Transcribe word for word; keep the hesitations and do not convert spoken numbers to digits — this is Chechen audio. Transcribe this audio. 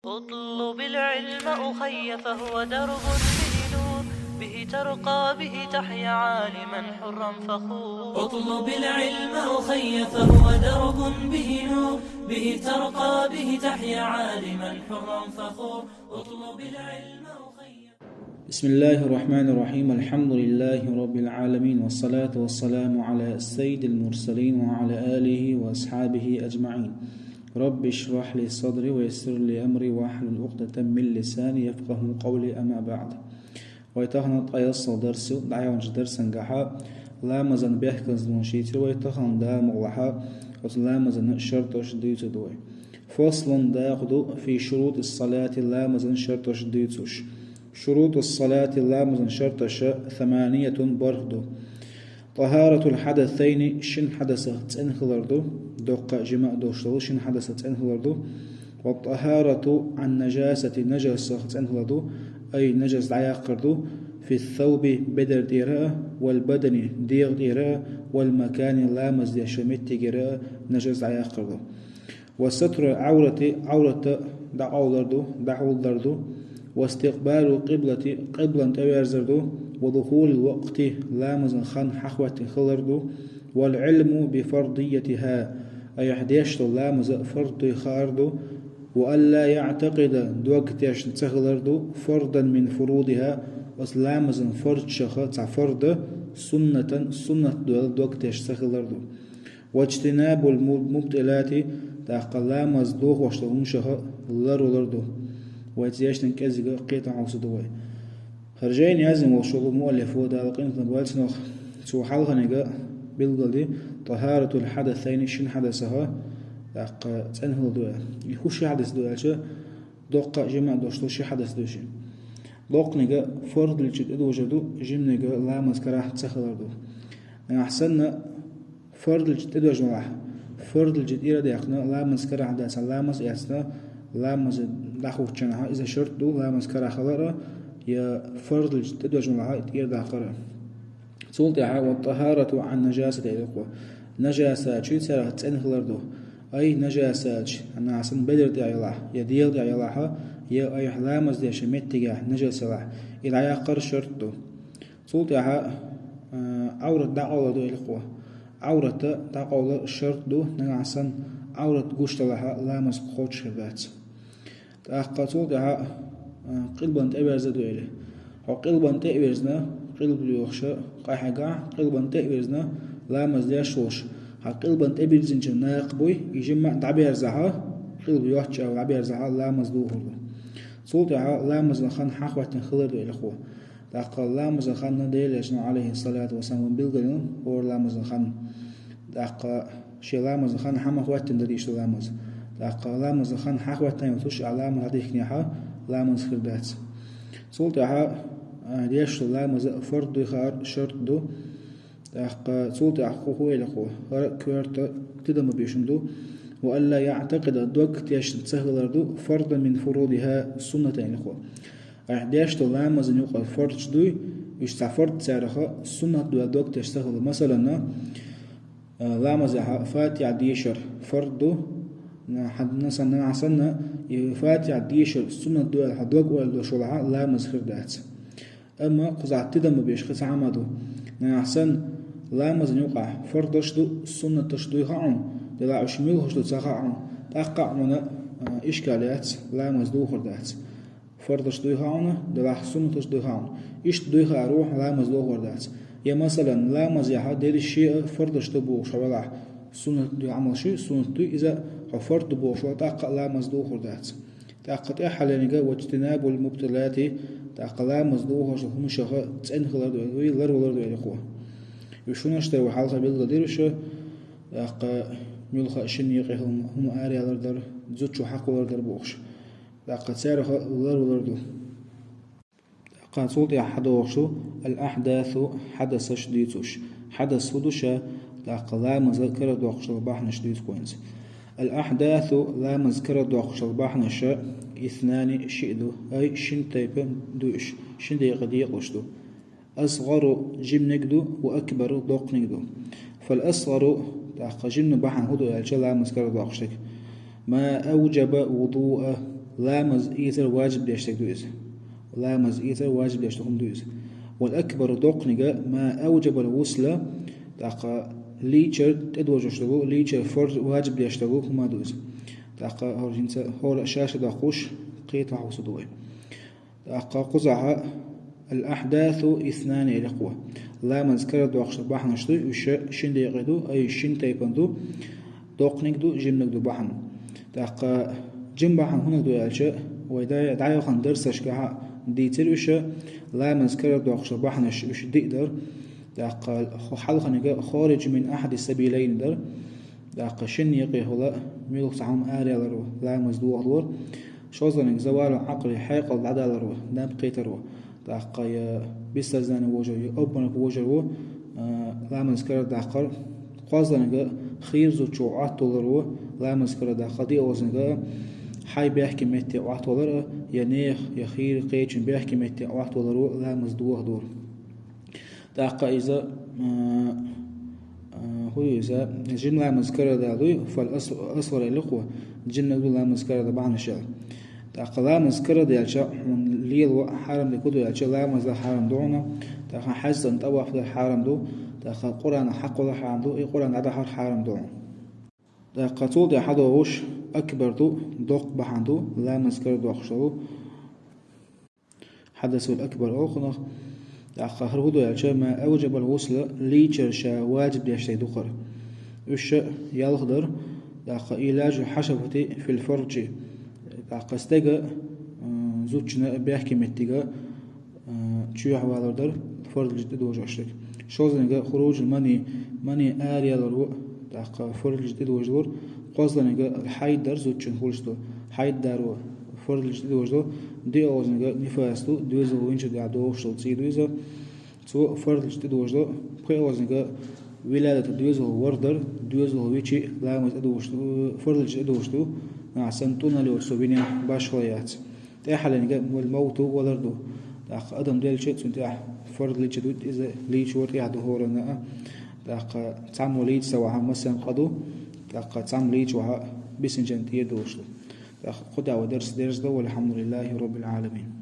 اطلب العلم أخي فهو درب به نور، به ترقى به تحيا عالما حرا فخور. اطلب العلم أخي فهو درب به نور، به ترقى به تحيا عالما حرا فخور. اطلب العلم أخي. بسم الله الرحمن الرحيم. الحمد لله رب العالمين، والصلاة والسلام على سيد المرسلين وعلى آله وأصحابه أجمعين. رب اشرح لي صدري ويسر لي أمري واحلل عقدة من لساني يفقهوا قولي، أما بعد. Вай тахана ткъаь ялсмала дарс ю, дӀаяханчу дарсангахьа ламазан бехказлонаш дийцира вай, тахана Дала мукъалахь оцу ламазан шарташ дуьйцур ду вай. فصل, дакъа ду, في شروط الصلاة, ламазан шарташ дуьйцуш. شروط الصلاة, ламазан шарташ, ثمانية, бархӀ ду. طهارة الحدثين, шина хьадасах цӀена хилар ду, доккха а жима а долуш долу шина хьадасах цӀена хилар ду. والطهارة عن النجاسة, нажасах цӀена хилар ду, ай, нажас дӀаяккхар ду, في الثوب, бедар тӀера а, والبدن, дегӀа тӀера а, والمكان, ламаз деш меттигера а нажас дӀаяккхар ду. وستر العورة, Ӏаврат дӀакъовлар ду, дӀахьулдар ду. واستقبال القبلة, къиблан тӀеверзар ду. ودخول الوقت, ламазан хан хьахоьттина хилар ду. والعلم بفرضيتها, айхьа деш долу ламаз фард дуй хаар ду. وألا يعتقد, дог тешна ца хилар ду, فرضا من فروضها, оцу ламазан фардашах цхьа фард, سنة, суннат дола дог тешна ца хилар ду. واجتناب المبطلات, тӀаккха ламаз дохош долу хӀуманашах ларвалар ду. Вай цу дешнан кӀеззига кхетам хьовсур ду вай. ХӀара жайна яздина волчу муаллифо, Дала къинхетам бойла цунах, цо хьалханиг билгалди, طهارة الحدثين, шина хьадасах тӀаккха цӀена хилар ду аьлла. И хӀун ши хьадас ду аьлча, доккха а жима а долуш долу ши хьадас ду ши. Доккханиг фарзлича тӀедожар ду, жиманиг ламаз карахь ца хилар ду. Нагахь санна фарзлича тӀедожа валахь, фарзлича тӀера а даьккхина, ламаз карахь дац, ламаз а эцна, ламаз дӀахӀуттучу хенахь иза шарт ду, ламаз карахь хилар а, я фарзлича тӀедожа валахь, тӀера даккхар а. Цул тӀаьхьа والطهارة عن النجاسة элира кхо. Нажасаташ царах цӀена хилар ду. Ай, нажасаташ, нагахь санна бедар тӀехь ялахь, я дегӀа тӀехь ялахь, я айхьа ламаз деш меттигехь нажас ялахь, и дӀаяккхар шарт ду. Цул тӀаьхьа, а, Ӏаврат дӀакъовлар ду элира кхо. Ӏаврат дӀакъовлар шарт ду, нагахь санна Ӏаврат гуш далахь, ламаз кхочуш хир дац. ТӀаккха цул тӀаьхьа, а, къилбан тӀеверзар ду элира. Хьо къилбан тӀе а вирзина, къилба лоьхуш къахьегахь, къилбан тӀе а вирзина, ламаз деш волуш, хьан къилбан тӀе бирзинчун накха буй, и жимма а дӀаберзахь, къилба йоцчу агӀор дӀаберзахь, ламаз духур ду. Цул тӀаьхьа ламазан хан хьахоьттина хилар ду элира кхо. ТӀаккха ламазан хан Делан Элчано, Ӏалайхиссалату вассалам, вайна билгалйина, хӀора ламазан хан. ТӀаккха шен ламазан хан хьа ма хӀоьттина дан дийш ду ламаз. ТӀаккха ламазан хан хьахӀоьттина йолуш а ламаз хьадихкинехь, ламаз хир дац. Цул тӀаьхьа, а, деш ду ламаз фард дуй хаар шарт ду. ТӀаккха цул тӀаьхьа кхо хӀу элира кхо. ХӀара а коьрта тидам бан безаш хӀума ду. وألا يعتقد, дог тешна ца хилар ду, فرضا من فروضها, суннатан элира кхо. Айхьа деш долу ламазан юкъа фардаш дуй, уьш цхьа фард царах суннат ду аьлла дог тешна ца хилар. Масалан, а, ламазехь Фатихьа дешар фард ду, а, хьан-, сан-, нагахь санна, и Фатихьа дешар суннат ду аьлла хьан дог ойла долуш валахь, ламаз хир дац. Амма кхузахь тидам бан безаш кхин цхьа хӀума ду. Нагахь санна, ламазан юкъахь фардаш ду, суннаташ дуй хаьа хьуна, делахь уьш муьлхаш ду ца хаьа хьуна, тӀаккха а хьуна, а, ишкал яц, ламаз духур дац. Фардаш дуй хаьа хьуна, делахь суннаташ дуй хаьа хьуна. Иштта дуй хаар ву хьуна, ламаз духур дац. Я, масалан, ламазехь дерриш а фардаш ду бохуш хьо велахь, суннат дуй, Ӏамал ши суннат дуй, иза хьо фард ду бохуш валахь, тӀаккха а ламаз духур дац. ТӀаккха тӀаьххьарниг واجتناب المبطلات, тӀаккха ламаз духуш долу хӀуманашах цӀена хилар ду, ларвалар ду элира кхо. Уьш хӀунаш дара вай хьалха билгалдира уьш, тӀаккха муьлхха а шина юкъа хӀума, хӀума араяьлар дара, зудчо хьакхоллар дара бохуш. ТӀаккха царах ларвалар ду. ТӀаккха цул тӀаьхьа хьадогӀуш ду الأحداث, хьадасаш дийцуш. Хьадас хӀун ду ша, тӀаккха ламаз карадоккхуш долу бахьанаш дийцу кхо хӀинца. الأحداث, ламаз карадоккхуш долу бахьанаш, اثنان, шиъ ду, ай, шина тайпа ду уьш, шина декъа декъалуш ду. أصغر, жиманиг ду, وأكبر, доккханиг ду. فالأصغر, тӀаккха жиманан бахьана хӀун ду аьлча, ламаз карадоккхуш дерг. ما أوجب الوضوء, Ламаз эцар ваджиб деш стаг ду иза. Ламаз эцар ваджиб деш хӀума ду иза. والأكبر доккханиг ما أوجب الغسل, тӀаккха лийчар тӀедожош долу, лийчар фарз ваджиб деш долу хӀума ду иза. ТӀаккха хӀора хӀинца хӀора шаша доккхуш, кхета хьовса ду вай. ТӀаккха кхузахь الأحداث اثنان аьлла кхо. Ламаз карара доккхуш бахьанаш ду, уьш шин декъе ду, ай шин тайпана ду, доккханиг ду, жиманиг ду бахьана. ТӀаккха жима бахьана хӀунда ду аьлча, вай дай-, дӀаяханчу дарсашкахь дийцира уьш, ламаз карара доккхуш бахьанаш уьш диъ дара. ТӀаккха хьалханиг خارج من أحد السبيلين дара. ТӀаккха шинна юкъе хӀула муьлхха цхьа хӀума араялар ву, ламаз дохадора. ШозлагӀниг زوال العقل хьекъал дӀадалар ву, наб кхетар ву. ТӀаккха я бессознание вожар, я обморок вожар ву, а, ламаз карара даккхар. КхозлагӀниг хийра зудчух Ӏоттавалар ву, ламаз карара даккхар. ДиъалгӀаниг хьай бехке метте Ӏоттавалар, я нехан, я хийра кхечун бехке метте Ӏоттавалар ву, ламаз дохадора. ТӀаккха иза, а, а, хӀун ю иза? Жима ламаз карара далуй, فالأصغر аьлла кхо, жиманиг ду ламаз карара дан бахьанаш аьлла. ТӀаккха ламаз карара даьлча, хьуна лело хьарам дерг хӀун ду аьлча, ламаз дан хьарам ду хьуна, тӀаккха хьаьжцӀанна тӀаваф дар хьарам ду, тӀаккха Къуръан хьакхоллар хьарам ду, и Къуръан дӀадахьар хьарам ду хьуна. ТӀаккха цул тӀаьхьа хьадогӀуш акбар ду, доккха бахьана ду, ламаз карара доккхуш долу. حدث الأكبر олу кхунах. ТӀаккха хӀара хӀун ду аьлча, ما أوجب الغسل лийчар ша ваджиб деш стаг ду хӀара. Уьш ялх дара, тӀаккха إيلاج الحشفة في الفرج. ТӀаккха стеган, м, зудчун бехке меттиг, м, чоьхьа валар дара, фарзлича тӀедожош дерг. ШозлагӀниг خروج المني, мани араялар ву, тӀаккха фарзлича тӀедожалур. КхозлагӀниг хьайд дар зудчун хуьлуш ду. Хьайд дар ву, фарзлича тӀедожалур. ДиъалгӀаниг нифас ду, доьзал винчу дӀа догӀуш долу цӀий ду иза. Цо фарзлича тӀедожалур. ПхоьалгӀаниг виладата доьзал вар дар, доьзал вичи ламаз тӀедожуш ду, фарзлича тӀедожуш ду. Нагахь санна тӀуналла йоцу со винехь башхала яц. ТӀаьххьарниг والموت валар ду. ТӀаккха адам делча, цунна тӀехь фарзлича ду иза, лийча вар тӀехь ду хӀоранна а. ТӀаккха цхьаммо лийча ца вахьа, масех къа ду, тӀаккха цхьаммо лийча вахьа, бисинчарна тӀера долуш ду. ТӀаккха кху тӀехь вай дарс дерзадо, والحمد لله رب العالمين.